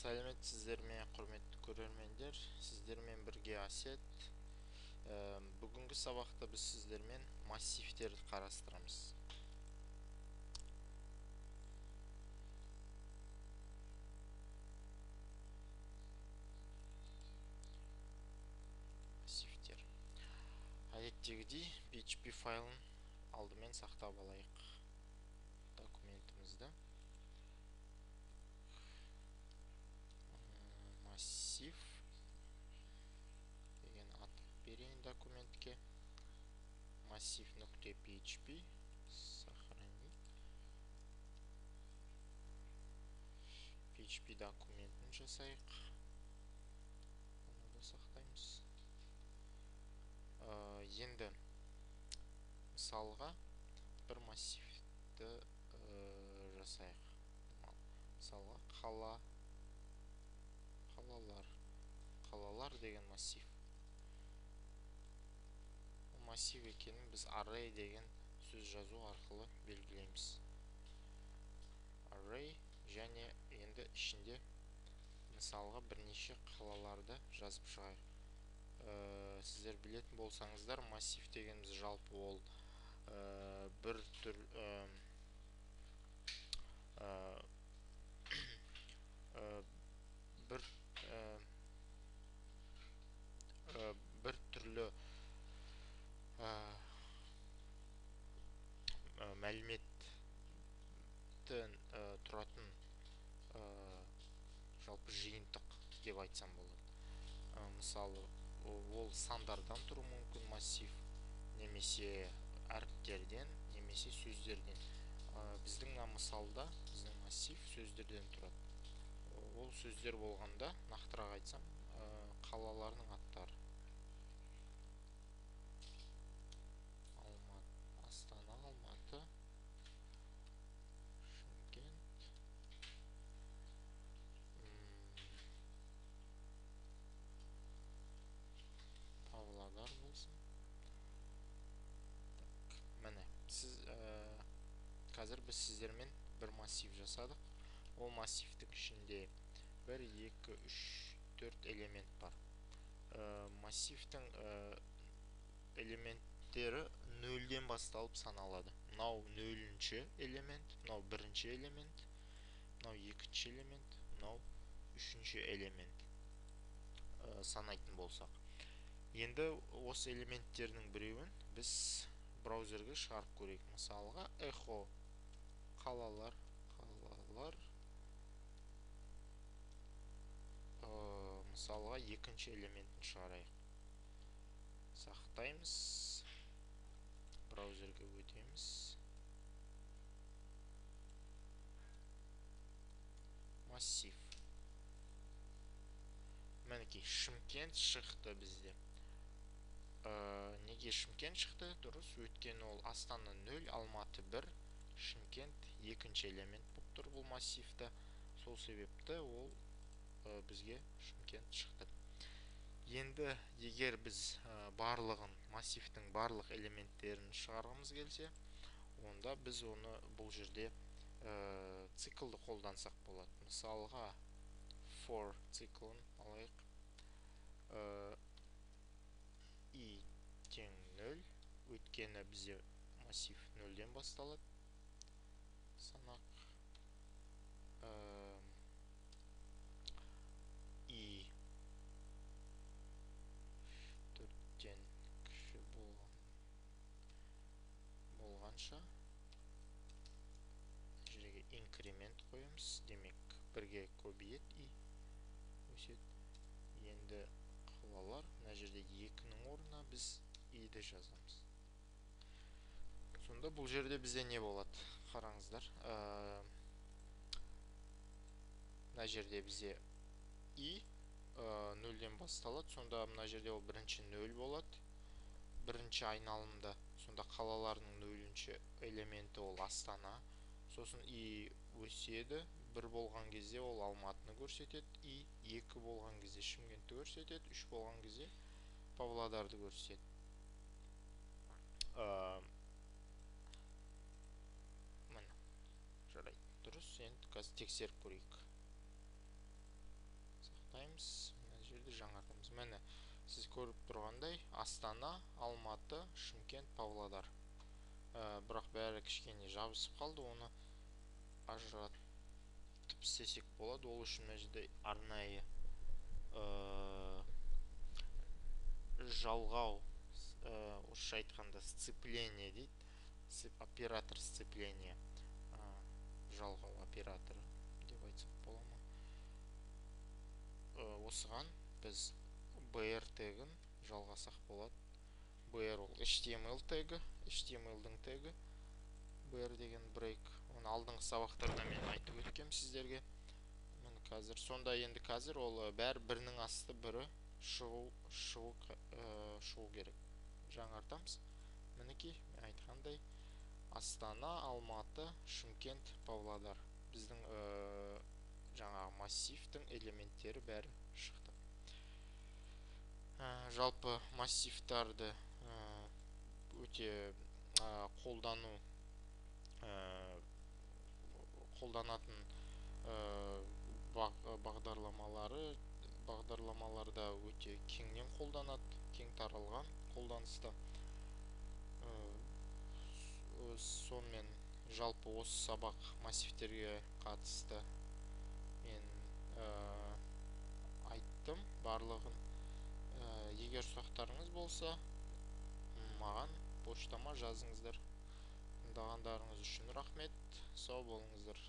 Сәлеметсіздер ме, құрметті көрермендер? Сіздермен бірге Әсет. Бүгінгі сабақта біз сіздермен массивтерді қарастырамыз. Массивтер. Әдеттегідей PHP файлын алдымен сақтап алайық документімізді. Массив деген ат берейін документке. Массив нүкте PHP, сохранить. PHP документін жасайық. Оны да сақтаймыз. Енді мысалға бір массивті жасайық. Мысалға қалалар деген массив. Массив екенін біз array деген сөз жазу арқылы белгілейміз. Array және енді ішінде мысалға бірнеше қалаларды жазып шығайық. Сіздер білетін болсаңыздар, массив дегеніміз жалпы ол бір түр бір түрлі мәліметтен тұратын жалпы жиынтық деп айтсам болады. Мысалы, ол сандардан тұруы мүмкін массив, немесе әріптерден, немесе сөздерден. Біздің мына мысалда біздің массив сөздерден тұрады. Ол сөздер болғанда, нақтырақ айтсам, қалаларының аттары. Алматы, Астана, Алматы, Шымкент, Павлодар болсын. Так, міне, қазір біз сіздермен бір массив жасадық. Ол массивтің ішінде 1, 2, 3, 4 элемент бар. Массивтің элементтері нөлден басталып саналады. Мынау нөлінші элемент, мынау бірінші элемент, мынау екінші элемент, мынау үшінші элемент санайтын болсақ. Енді осы элементтердің біреуін біз браузерге шығарып көрейік. Мысалға, echo қалалар, мысалға екінші элементін шығарайық. Сақтаймыз, браузерге өтеміз. Массив. Мінекей, Шымкент шықты бізде. Неге Шымкент шықты? Дұрыс, өйткені ол Астана 0, Алматы 1, Шымкент екінші элемент болып тұр бұл массивті. Сол себепті ол бізге Шымкент шықты. Енді егер біз барлығын, массивтің барлық элементтерін шығарғымыз келсе, онда біз оны бұл жерде циклді қолдансақ болады. Мысалға for циклын алайық. I тең 0, өйткені бізде массив 0-ден басталады. Санақ I 4-тен кіші болғанша жерге инкремент қоямыз. Демек, бірге көбейеді I, өседі. Енді қалалар, мына жерде 2-нің орнына біз I-ді жазамыз. Сонда бұл жерде бізде не болады? Қараңыздар. Мына жерде бізде I 0-ден басталады. Сонда мына жерде ол бірінші 0 болады. Бірінші айналымда. Сонда қалаларының 0-ші элементі ол Астана. Сосын I өседі. 1 болған кезде ол Алматыны көрсетеді. I 2 болған кезде Шымкентті көрсетеді. 3 болған кезде Павлодарды көрсетеді. Міне, жарайды, дұрыс. Енді қазір тексеріп көрейік. Тоқтаймыз, мына жерде жаңартамыз. Міне, сіз көріп тұрғандай, Астана, Алматы, Шымкент, Павлодар. Бірақ бәрі кішкене жабысып қалды, оны ажыратып істесек болады. Ол үшін мына жерде арнайы жалғау, орысша айтқанда сцепление дейді, оператор сцепления, жалғау операторы деп айтсақ бола ма. Осыған біз br тегін жалғасақ болады. Br ол HTML тегі, HTML-дің тегі br деген break. Оны алдыңғы сабақтарда мен айтып өткем сіздерге. Міне, қазір сонда, енді қазір ол бәрі бірінің асты бірі шығу керек. Жаңартамыз. Мінекей, мен айтқандай, Астана, Алматы, Шымкент, Павлодар, біздің жаңағы массивтің элементтері бәрі шықты. Жалпы массивтарды өте қолдану қолданатын бағдарламаларда өте кеңінен қолданады, кең таралған қолданыста. Сонымен, жалпы осы сабақ массивтерге қатысты мен айттым барлығын. Егер сұрақтарыңыз болса, маған поштама жазыңыздар. Тыңдағандарыңыз үшін рахмет, сау болыңыздар.